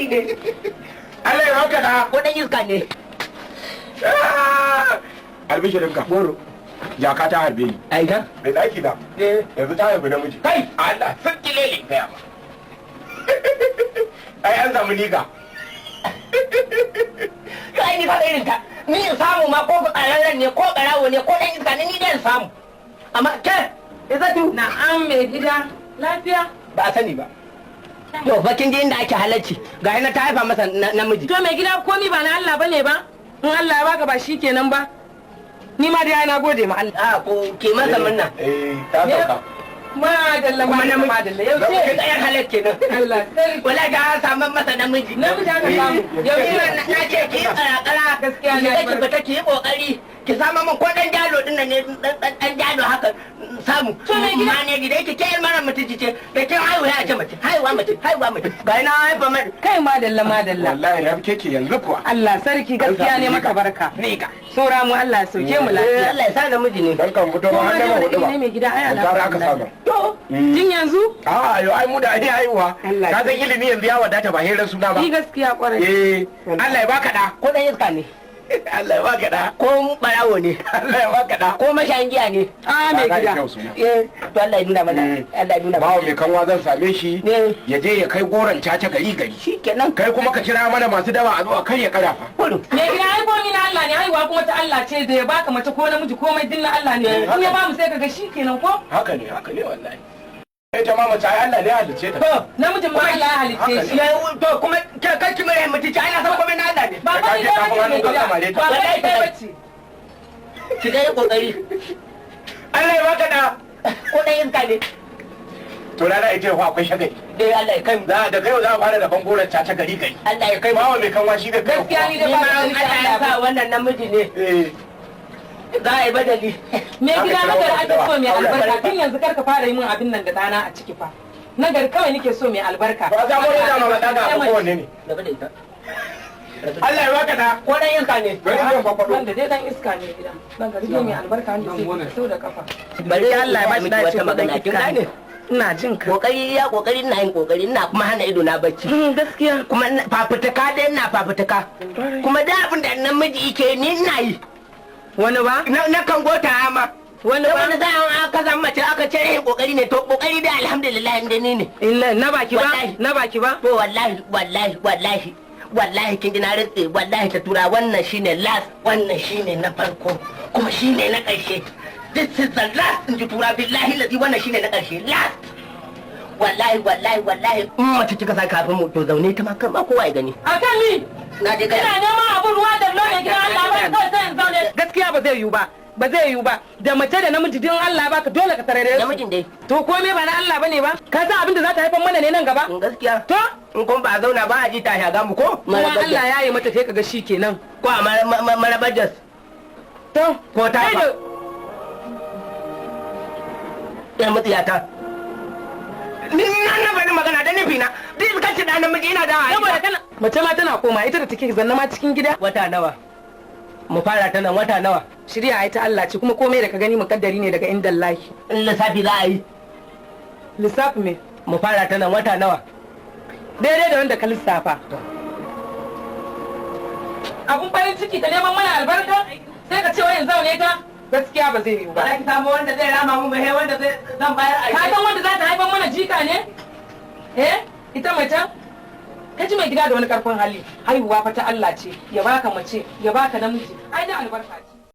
Alheri ne. Allah ya baka da. Ko dan iska ne. Ah! Albishirinka. Goro. Jaka ta harbe ni. Ai ka. Mai daki na. Eh. Yanzu ta haifi namiji. Kai. Allah sun kilele gaya ma. Ai an samu niga. Ai ni fa irin ta. Ni in samu ma ko tsararren ne ko ɓarawo ne ko dan iska ne, ni dai in samu. Amma ke Izatu. Na'am, mai gida. Lafiya? Ba a sani ba. To fa kin ji inda ake halacci. Ga ina ta haifa masa namiji. To mai gida, komi ba na Allah bane ba? In Allah ya baka ba shi kenan ba. Ni ma dai na gode ma Allah. A ko ke masa murna. Eh, ta sauka. Madalla, Kuma madalla, namiji. madalla. Yau Ki ce. tsayar halal kenan. Allah sarki. Wala ga saman masa namiji. Namiji aka samu. Yau ni na ce ki yi tsara. Gaskiya ki ne. shiga ki fita ki yi kokari. Ki samu min ko dan jalo din nan ne, dan jalo haka samu. To mai gida- Ma ne gida yake ke mara mutunci ce da kin haihuwa ya ce mace, haihuwa mace, haihuwa mace. Ga ina haifa mai. Kai, madalla, madalla. Wallahi na ke yanzu kuwa. Allah sarki, gaskiya ne maka barka. Ni ka. Saura mu Allah ya sauke mu Eh, lafiya. Allah ya sa namiji ne. Dan kan fito ma har Ko na hudu ba. ne mai gida, ai Mun tara aka alhamdulillah. samu. To Tun yanzu? A yo ai mu da ai haihuwa. Allah. Ka san ilimi yanzu ya wadata, ba hirar suna ba. Ni gaskiya kwarai. Eh, Allah ya baka da. Ko dan iska ne. Allah ya baka da. Ko barawo ne. Allah ya baka da. Ko mashayin giya ne. A mai Ka gida. kyau suna. Eh, to Allah ya nuna mana. Allah ya nuna mana. Bawa mai kanwa zan same shi. Ne. Ya je ya kai goron caca gari gari. Shikenan. Kai kuma ka kira mana masu dawa a zo a karya karafa. Kudu. Mai gida, ai komi na Allah ne, haihuwa kuma ta Allah ce, da ya baka mace ko namiji komai din na Allah ne. In ya ba mu sai kaga shi kenan ko? Haka ne, haka ne wallahi. Ita ma mace ai Allah ne ya halicce ta. To Namijin ma Allah ya halicce shi. Ya to kuma kai ki mara mutunci, ai na san komai na Allah ne. Ba fa ni Ka je dai ka bace, mai hannu ka gida. samare ta. Ba fa ni dai bace. Ki dai kokari. Allah ya baka da. Ko dan iska ne. To rana ita yau akwai shagali. Dai Allah ya kai mu. Za da kai za a fara da goron caca gari gari. Allah ya kai mu. Bawa mai kanwa shi zai kai. Gaskiya ni Ni dai ma ba in Allah ya sa wannan namiji ne Eh. za a yi badali. Mai gida, Haka nagari kira ake so mai wa albarka. Tun yanzu kar ka fara yi min abin nan da ɗana a ciki fa. Nagari kawai nake so mai albarka. Ba za mu rada ma daga ko kowanne ne. Gaba da ita. Allah ya baka da. Ko dan iska ne. Bari zan fafaɗo. Wanda dai dan iska ne gida. Nagari dai mai albarka wanda sai sau da kafa. Bari Allah ya bashi miki dace wata magana, kin gane? Ina jin ka. Kokari ya kokari, ina yin kokari, ina kuma hana ido na bacci. Gaskiya. Kuma fafutuka dai ina fafutuka. Kuma da abin da namiji yake ni ina yi. Wani ba? Na kan gota ma. Wani Da ba? wani sa'an aka zama mace aka ce yin kokari ne, to kokari dai alhamdulillah inda ni ne. Illa na baki ba? Wallahi. Na baki ba? To wallahi, wallahi, wallahi, wallahi, kin ji na rantse wallahi ta tura, wannan shine last, wannan shine na farko kuma shine na ƙarshe. This is the last, in ji tura, billahi lazi wannan shine na ƙarshe, last. Wallahi, wallahi, wallahi, in mace kika sa kafin mu to zaune ta ma kar ma kowa ya gani. A kan ni? Na je Ina gaya. neman abun ruwa da mai gida, Allah ba kawai sai in zaune. Gaskiya ba zai yiwu ba. Ba zai yiwu ba. Da mace da namiji din Allah baka dole ka tarare su. Namijin dai. To komai ba na Allah bane ba? Ka san abin da za ta haifar mana ne nan gaba? In gaskiya. To In kun ba a zauna ba a ji ta shaga mu ko? kuma Allah ya yi mata sai kaga shi kenan. Ko a marabar. To Ko ta kai fa. Ɗan matsiyata. Ni na bari magana da nufi na. Duk kace da namiji ina da Saboda kana mace ma tana koma ita da take zanna ma cikin gida. Wata nawa? Mu fara ta nan, wata nawa? Shirya ai ta Allah ce, kuma komai da ka gani mukaddari ne daga inda Allah. In lissafi za a yi. Lissafi me? Mu fara ta nan, wata nawa? Daidai da wanda ka lissafa. Abun farin ciki ta neman mana albarka sai ka ce wai in zaune ta, gaskiya ba zai yiwu ba. Ba ki samu wanda zai rama mu ba, he wanda zai zan bayar a Ka san wanda za ta haifar mana jika ne? Eh, ita mace? Ka ji mai gida da wani karfin hali. Haihuwa fa ta Allah ce, ya baka mace, ya baka namiji. Ai da albarka ce.